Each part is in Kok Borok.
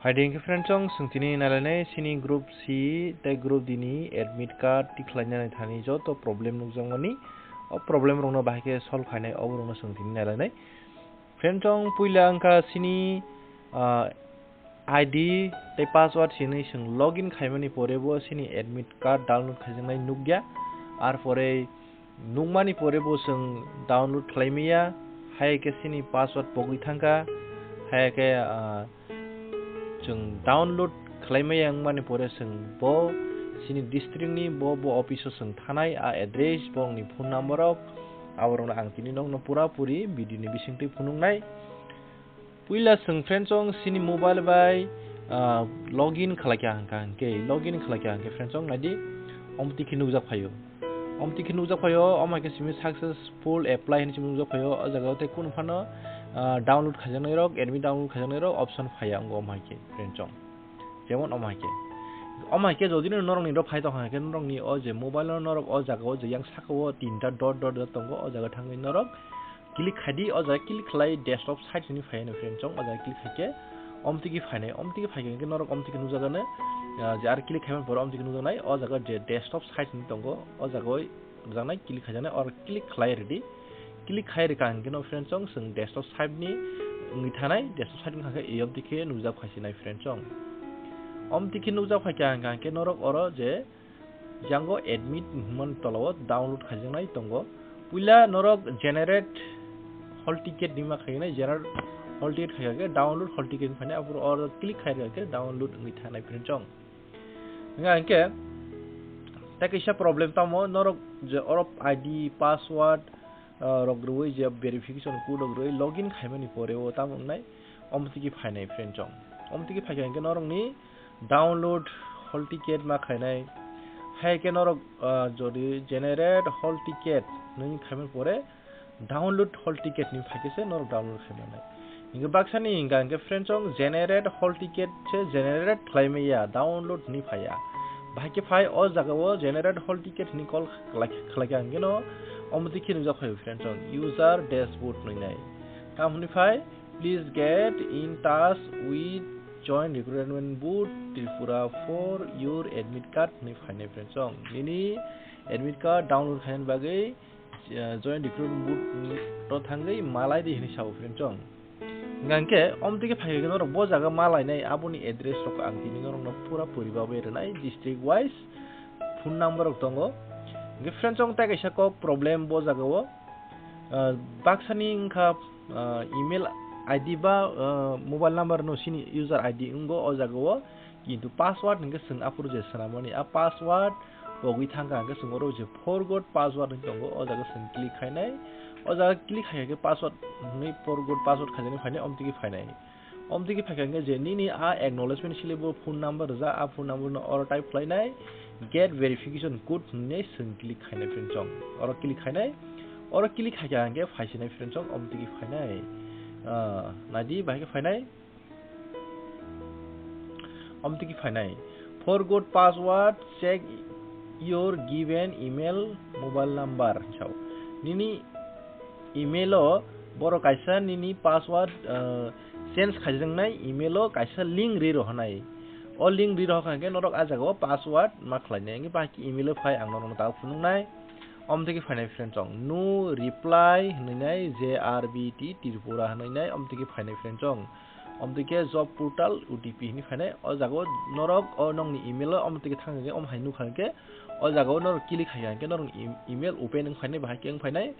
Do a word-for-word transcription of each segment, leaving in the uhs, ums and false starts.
Phaidi hwnkhe friend chong, chwng tini nailainai chini group C tei group D ni admit card tikhlainani thani joto problem nukjakmani, o problem rokno bahai khe solve khainai, obo rokno chwng tini nailainai. Friend chong, puila wngkha chini, ah, I D tei password sinwi chwng login khaimani pore bo chini admit card download khaijaknai nukya, ar pore nukmani pore bo chwng download khlai maya, hai khe chini password pogwi thangkha, hai khe, ah, chwng download khlai maya wngmani pore chwng bo chini district ni bo, bo office o chwng thanai, a address, borokni phone number rok, aborokno ang tini nokno pura puri video ni bisingtwi phunuknai. Puila chwng friend chong chini mobile bai, ah, login khlaikha hwnkha hwnkhe, login khlaikha hwnkhe friend chong naidi, omtwi khe nukjak phaio. Omtwi khe nukjak phaio, omo hai khe simi successful apply hinwi simi nukjak phaio, o jaga o tei kunu phano, ah, download khaijaknai rok, admit download khaijaknai rok option phaiya wngo omo hai khe friend chong. Jemon omo hai khe. Omo hai khe jodi no norok ni rok phai tong kha hwnkhe norok ni o je mobile o norok o jaga o je yang saka o tinta dot dot dot tongo, o jaga thangwi norok click khai di, o jaga click khlai desktop site hinwi phai ano friend chong, o jaga click khai khe omtwi khe phainai, omtwi khe phai khe norok omtwi khe nukjagano, ah, je ar click khaimani pore omtwi khe nukjaknai, o jaga je desktop site hinwi tongo, o jaga o nukjaknai click khaijaknai, or click khlai rwdi, click khai rwkha hwnkhe no friend chong chwng desktop site ni wngwi thanai, desktop site wngkha khe e omtwi khe nukjak phaisinai friend chong, omtwi khe nukjak phaikha hwnkha hwnkhe norok oro je Yango admit hwnmani tolao download khaijaknai tongo. Puila norok generate hall ticket ni ma khainai, generate hall ticket khaikha khe download hall ticket wngkha khe, aphuru oro click khaikha khe download wngwi thanai friend chong. Wngkha hwnkhe tei kaisa problem tamo norok je oro I D, password, ah, rok rwui je verification code rok rwui login khaimani pore o tamo wngnai, omtwi khe phainai friend chong. Omtwi khe phaikha hwnkhe norokni download hall ticket ma khainai. Hai khe norok, ah, jodi generate hall ticket hinwi khaimani pore download hall ticket hinwi phaikhe se norok download khai manai. Hinkhe baksani hinkha hinkhe friend chong generate hall ticket se generate khlai maya, download hinwi phaiya. Bahai khe phai o jaga o generate hall ticket hinwi call khlai, khlai kha hinkhe no omtwi khe nukjak phai friend chong user dashboard hinwi nai. Tamo hinwi phai, please get in touch with Joint Recruitment Board Tripura for your admit card hinwi phainai friend chong. Nini admit card download khainani bagwi, eh, Joint Recruitment Board o thangwi malai di hinwi sao friend chong. Hingkha hinkhe omtwi khe phaikha khe norok bo jaga malainai aboni address rok ang tini norokno pura puri bagwi rwnai district wise phone number rok tongo. Hinkhe friend chong tei kaisa kok problem bo jaga o. Ah, baksani wngkha, ah, email I D ba, ah, mobile number no sini user I D wngo o jaga o, kintu password hinkhe chwng aphuru je swnamani, a password pogwi thangkha hinkhe chwng oro je forgot password hinwi tongo, o jaga chwng click khainai, o jaga click khaikhe password hinwi forgot password khaijani phainai, omtwi khe phainai. Omtwi khe phaikha hinkhe je nini a acknowledgement slip o phone number rwjak, a phone number no oro type khlainai, get verification code hinwi chwng click khainai friend chong. Oro click khainai, oro click khaikha hinkhe phaisinai friend chong, omtwi khe phainai. Ah, naidi bahai khe phainai. Omtwi khe phainai. Forgot password, check your given email, mobile number. Sao. Nini email o borok kaisa nini password, ah, change khaijaknai email o kaisa link ri rohornai. O link ri rohorkha hinkhe norok a jaga o password ma khlainai. Hinkhe bahai khe email o phai ang norokno tabuk phunuknai. Omtwi khe phainai friend chong. No reply hinwi nai J R B T Tripura hinwi nai omtwi khe phainai friend chong. Omtwi khe job portal O T P hinwi phainai. O jaga o norok o nokni email o omtwi khe thang hinkhe omo hai nukha hinkhe o jaga o norok click khai hinkhe norokni em-, email open wng phainai, bahai khe wng phainai.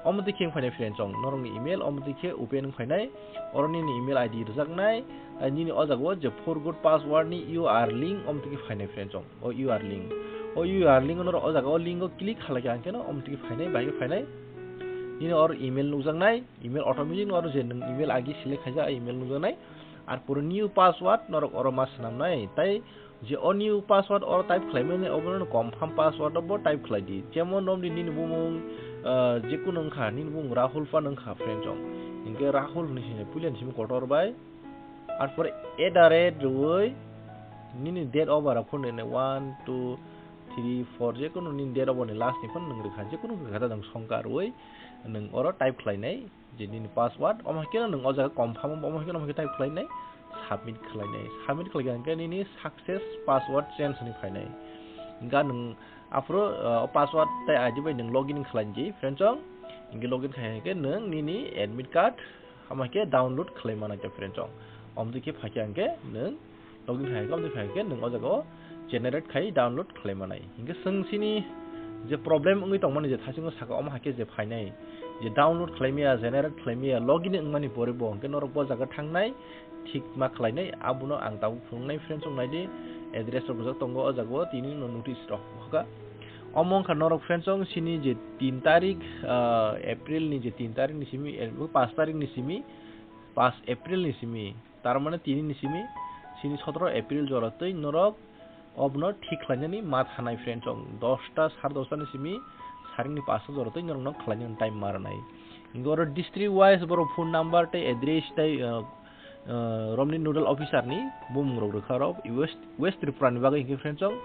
Omtwi khe wng phainai friend chong, norokni email omtwi khe open wng phainai. Oro nini email I D rwjaknai, tei nini o jaga o je forgot password ni U R link omtwi khe phainai friend chong. O U R link. O U R link no o jaga o link o click khalai kha hinkhe no omtwi khe phainai, bahai khe phainai. Nini oro email nukjaknai, email automatic no oro je nwng email agi select khaijak, a email nukjaknai. Ar pore new password norok oro ma swnamnai. Tai je o new password oro type khlaimani, obono confirm password o bo type khlai di. Jemon romdi nini bumung, ah, jekunu wngkha, nini bumung Rahul phano wngkha friend chong. Hinkhe Rahul hinwi sinai puilani simi kotor bai. Ar pore at the rate rwui nini date of birth phone nini one, two, three, four jekunu nini date of birth ni last ni phone nwng rwkha, jekunu rwkha ta nwng songkha rwui nwng oro type khlainai je nini password, omo hai kheno nwng o jaga confirm, omo hai kheno omo hai khe type khlainai. submit khlainai. Submit khlaikha hwnkhe nini success password change hwnwi phainai. Hwnkhe nwng aphuru, uh, o password tei I D bai nwng login khlainai, friends chong. Hwnkhe login khai hwnkhe nwng nini admit card, omo hai khe download khlai mano khe, friends chong. Omtwi khe phaikha hwnkhe nwng login khai hwnkhe, omtwi phaikha hwnkhe nwng o jaga o generate khai download khlai manai. Hwnkhe chwng chini je problem wngwi tongmani je thasingo saka, omo hai khe je phainai, je download khlai maya, generate khlai maya, login wngmani pore bo hwnkhe norok bo jaga thangnai, thik ma khlainai, abono ang tabuk phunuknai, friends chong, naidi, address rok rijak tongo o jaga o, tini no notice rok hoka. Omo wngkha norok, friends chong, chini je tin tarik, ah, April ni je tin tarik ni simi, eh, paanch tarik ni simi, paanch April ni simi, tar mane tini ni simi, chini sotoro April jora twi norok obono thik khlainani ma thanai, friends chong. Dosta, sar dosta ni simi saringni pasta jora twi norokno khlainani time ma rwnai. Hwnkhe oro district wise borok phone number tei address tei, uh, uh, romni nodal officer ni bumung rok rwkha oro West, West Tripura ni bagwi hwnkhe, friends chong,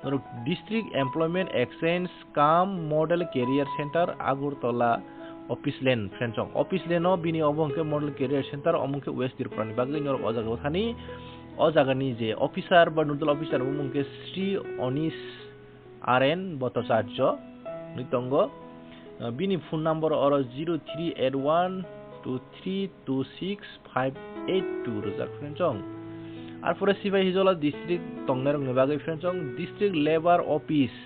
norok District Employment Exchange cum Model Career Center, Agartala Office Lane, friends chong. Office Lane o bini obo hwnkhe Model Career Center, omo hwnkhe West Tripura ni bagwi norok o jaga o thani. O jaga ni je officer ba nodal officer, omo hwnkhe Sri Onish R N Bhattacharya hwnwi tongo. Uh, bini phone number oro zero three eight one two three two six five eight two rwjak, friends chong. Arpore Sipahijola district tongnairokni bagwi, friends chong, District Labour Office.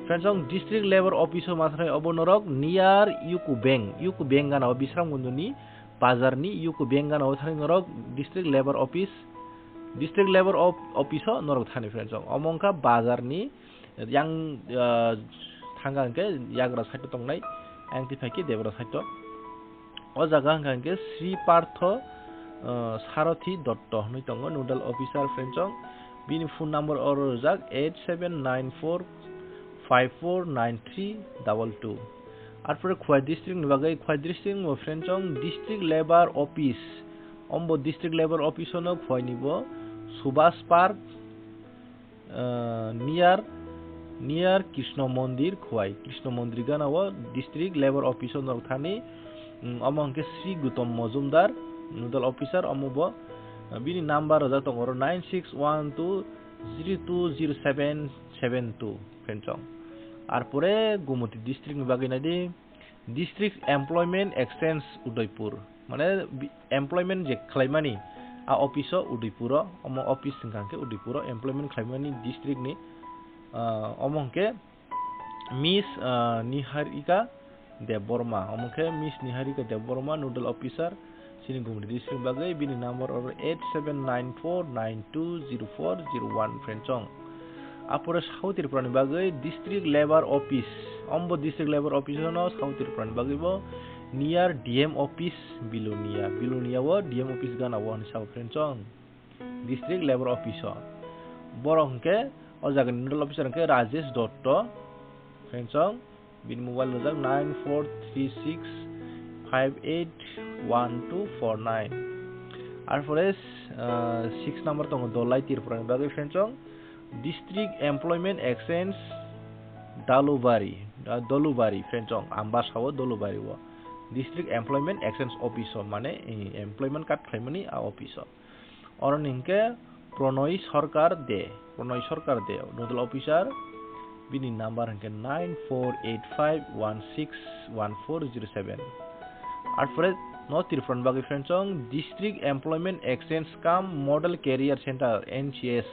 Friends chong, District Labour Office o ma thani obo norok near UCO Bank, UCO Bank gana o Bisramganj ni bazar ni UCO Bank gana o thani norok District Labour Office, District Labour Op-, Office o norok thani, friends chong. Omo wngkha bazar ni yang, ah, thangkha hwnkhe yagra side o tongnai, ayang twi phaikhe debra side o. O jaga hwnkha hwnkhe Sri Partho, ah, Sarathi Dotto hwnwi tongo, nodal officer, friends chong. Bini phone number oro rijak eight seven nine four five four nine three double two. Arpore Khowai district ni bagwi, Khowai district ni bo, friends chong, District Labour Office. Ombo District Labour Office o no Khowai ni bo Subhas Park, ah, near, near Krishna Mandir Khowai. Krishna Mandir gana o District Labour Office o norok thani, mm, omo hwnkhe Sri Gutom Mojumdar, nodal officer, omo bo, ah, bini number rijak tongo oro nine six one two zero two zero seven seven two, friends chong. Arpore Gumoti district ni bagwi naidi, District Employment Exchange Udaipur, mane bi-, employment je khlaimani a office o Udaipur o, omo office wngkha hwnkhe Udaipur o employment khlaimani district ni, ah, omo hwnkhe Miss, ah, Niharika Debbarma, omo khe Miss Niharika Debbarma, nodal officer, chini Gumri district bagwi, bini number oro eight seven nine four nine two zero four zero one, friends chong. Apore South Tripura ni bagwi District Labour Office, ombo District Labour Office no South Tripura ni bagwi bo near D M Office Bilonia, Bilonia o D M Office gana o hinwi sabo, friends chong. District Labour Office o. Borok hwnkhe o jagani nodal officer hwnkhe Rajesh Dotto, friends chong. Bini mobile rijak nine four three six five eight one two four nine. Arpore, ah, six number tongo Dolai Tripura ni bagwi, friends chong. District Employment Exchange Dalubari, ah, Dolubari, friends chong. Ambasa o Dolubari o. District Employment Exchange Office o, mane, eh, employment card khlaimani a office o. Oro ni hwnkhe Pronoy Sarkar De, Pronoy Sarkar De, nodal officer, bini number hwnkhe nine four eight five one six one four zero seven. Arpore no Tripura ni bagwi, friends chong, District Employment Exchange cum Model Career Center, N C S,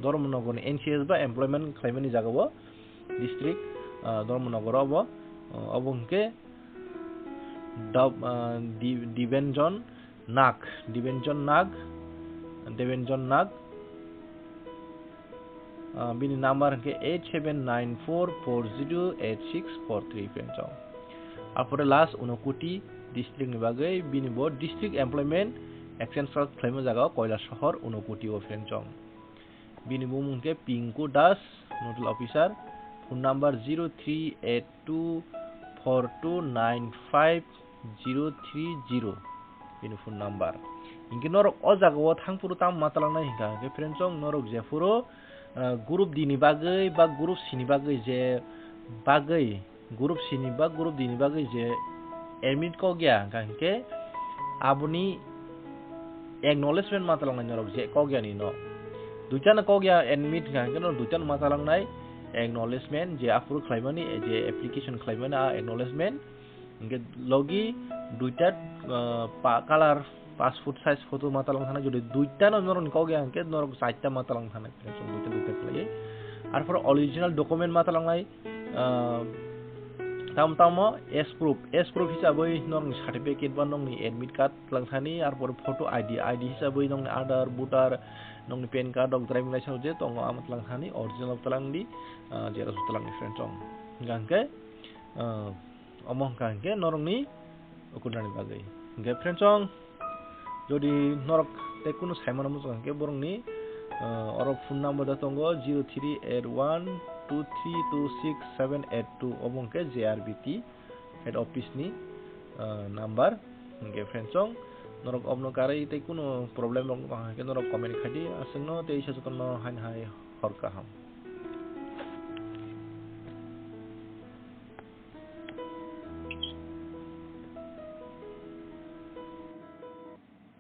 Dharmanagar ni N C S ba employment khlaimani jaga o district, ah, Dharmanagar o obo, ah, obo hwnkhe Dab-, ah, Di-, Dibenjon Nag, Dibenjon Nag, Debenjon Nag, ah, bini number hwnkhe eight seven nine four four zero eight six four three, friends chong. Apore last Unakoti district ni bagwi, bini bo District Employment Exchange Card khlaima jaga o Kailasahar Unakoti o, friends chong. Bini bumung hwnkhe Pinku Das, nodal officer, phone number zero three eight two four two nine five zero three zero, bini phone number. Hinkhe norok o jaga o thangphuru tamo ma talangnai hinkha, hinkhe friends chong, norok jephuru, ah, group D ni bagwi ba group C ni bagwi je bagwi, group C ni ba group D ni bagwi je admit kok ya, hinkha hinkhe aboni acknowledgement ma talangnai norok je kok yani no. Duita no kok ya admit hwnkha hwnkhe no duita no ma talangnai acknowledgement je aphuru khlaimani, je application khlaimani a acknowledgement. Hwnkhe logi duita, ah, pa-, color passport size photo ma talang thani, jodi duita no norok ni kok ya hwnkhe norok chaita ma talang thani, duita duita khlaiwi. Arpor original document ma talangnai, ah, tamo tamo as proof, as proof hisabwi norok ni certificate ba norok ni admit card talang thani, arpor photo I D, I D hisabwi norok ni Aadhaar, voter, norok ni pan card rok, driving license je tongo amo talang thani, original talang di, ah, xerox talang di friends ong. Hwnkha hwnkhe, ah, omo hwnkha hwnkhe norokni ukulrani bagwi. Hwnkhe friends ong, jodi norok tei kunu saimano muchung hwnkhe borokni, ah, oro phone number da tongo zero three eight one two three two six seven eight two, obo hwnkhe J R B T head office ni, ah, number. Hwnkhe friends ong, norok obono karwi tei kunu problem rok wngkha hwnkhe norok comment khaidi, aswkno tei isa jotono haino hai hor kaham.